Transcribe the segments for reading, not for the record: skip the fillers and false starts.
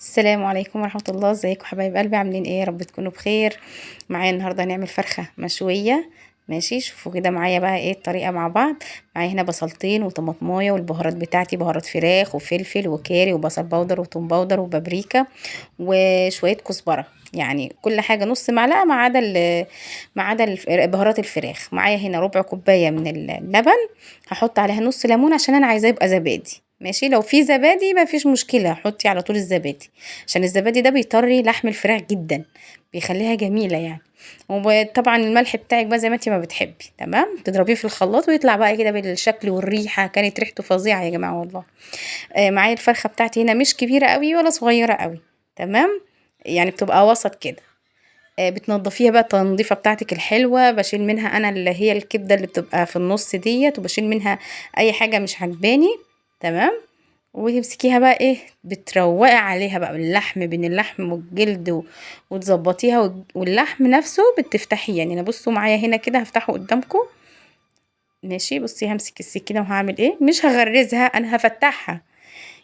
السلام عليكم ورحمة الله. ازيكم حبايب قلبي؟ عاملين ايه؟ يا رب تكونوا بخير. معايا النهارده هنعمل فرخة مشوية. ماشي، شوفوا كده معايا بقى ايه الطريقة مع بعض. معايا هنا بصلتين وطماطمايه والبهارات بتاعتي، بهارات فراخ وفلفل وكاري وبصل بودر وتوم بودر وبابريكا وشوية كزبرة، يعني كل حاجة نص معلقة ما عدا بهارات الفراخ. معايا هنا ربع كوباية من اللبن، هحط عليها نص ليمون عشان انا عايزاه يبقى زبادي. ماشي، لو في زبادي ما فيش مشكلة، حطي على طول الزبادي عشان الزبادي ده بيطري لحم الفراخ جدا، بيخليها جميلة يعني. وطبعا الملح بتاعك بقى زي ما انتي ما بتحبي، تمام. تضربيه في الخلاط ويطلع بقى كده بالشكل والريحة، كانت ريحته فظيعة يا جماعة والله. معايا الفرخة بتاعتي هنا مش كبيرة قوي ولا صغيرة قوي، تمام، يعني بتبقى وسط كده. بتنضفيها بقى التنظيفة بتاعتك الحلوة، بشيل منها انا اللي هي الكبدة اللي بتبقى في النص ديت، وبشيل منها اي حاجة مش عجباني، تمام. وتمسكيها بقى ايه، بتروقي عليها بقى باللحم، بين اللحم والجلد وتظبطيها، واللحم نفسه بتفتحيه. يعني انا بصوا معايا هنا كده هفتحه قدامكم، ماشي. بصي همسك السكينة وهعمل ايه، مش هغرزها انا هفتحها.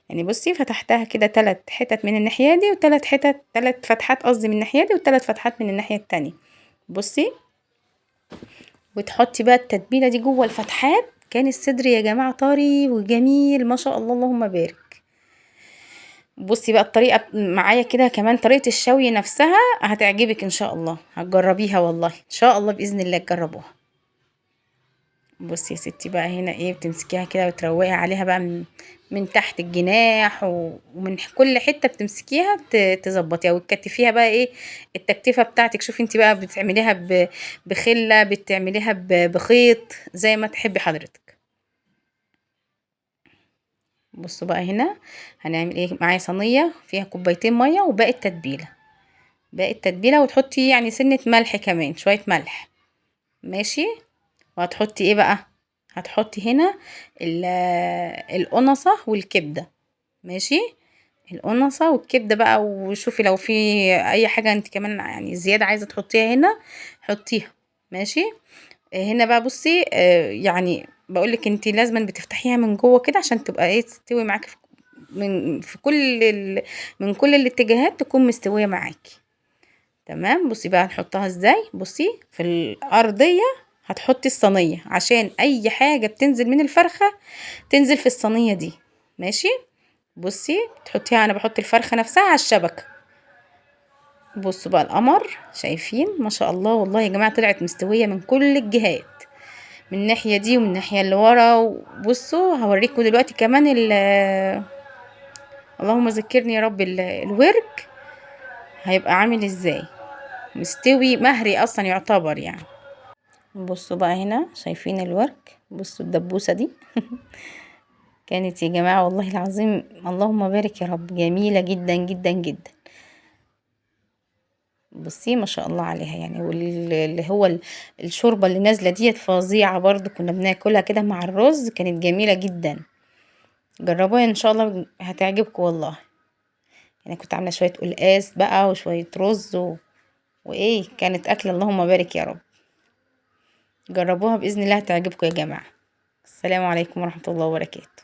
يعني بصي فتحتها كده 3 حتت من الناحية دي، وتلات حتت، تلات فتحات قصدي من الناحية دي، وتلات فتحات من الناحية التانية. بصي وتحطي بقى التتبيلة دي جوه الفتحات. كان الصدر يا جماعة طري وجميل ما شاء الله اللهم بارك. بصي بقى الطريقة معايا كده، كمان طريقة الشوي نفسها هتعجبك ان شاء الله، هتجربيها والله ان شاء الله بإذن الله تجربوها. بصي يا ستي بقى هنا ايه، بتمسكيها كده وتروقي عليها بقى من تحت الجناح ومن كل حتة بتمسكيها تظبطيها وتكتفيها بقى ايه التكتيفة بتاعتك. شوفي انتي بقى بتعمليها بخلة، بتعمليها بخيط، زي ما تحبي حضرتك. بصوا بقى هنا هنعمل ايه. معايا صينية فيها كوبايتين مية وباقي التتبيلة، باقي التتبيلة، وتحطي يعني سنة ملح كمان، شوية ملح، ماشي. وهتحطي ايه بقى، هتحطي هنا القنصة والكبدة، ماشي. القنصة والكبدة بقى، وشوفي لو في اي حاجة انت كمان يعني زيادة عايزة تحطيها هنا حطيها، ماشي. هنا بقى بصي، يعني بقولك انت لازما بتفتحيها من جوه كده عشان تبقى ايه، تستوي معاكي من كل الاتجاهات، تكون مستوية معاكي، تمام. بصي بقى هنحطها ازاي. بصي في الارضية هتحطي الصينية عشان اي حاجة بتنزل من الفرخة تنزل في الصينية دي، ماشي. بصي تحطيها، انا بحط الفرخة نفسها على الشبكة. بصوا بقى القمر، شايفين ما شاء الله والله يا جماعة، طلعت مستوية من كل الجهات، من الناحية دي ومن الناحية اللي ورا. وبصوا هوريكم دلوقتي كمان اللهم ذكرني يا رب، الورك هيبقى عامل ازاي، مستوي مهري اصلا يعتبر يعني. بصوا بقى هنا شايفين الورك، بصوا الدبوسة دي كانت يا جماعة والله العظيم اللهم بارك يا رب، جميلة جدا جدا جدا. بصي ما شاء الله عليها يعني. واللي هو الشوربة اللي نازلة ديت فظيعة برضو، كنا بناكلها كده مع الرز، كانت جميلة جدا. جربوها ان شاء الله هتعجبكم والله. انا كنت عاملة شوية قلقاس بقى وشوية رز وايه، كانت اكلة اللهم بارك يا رب. جربوها بإذن الله هتعجبكم يا جماعة. السلام عليكم ورحمة الله وبركاته.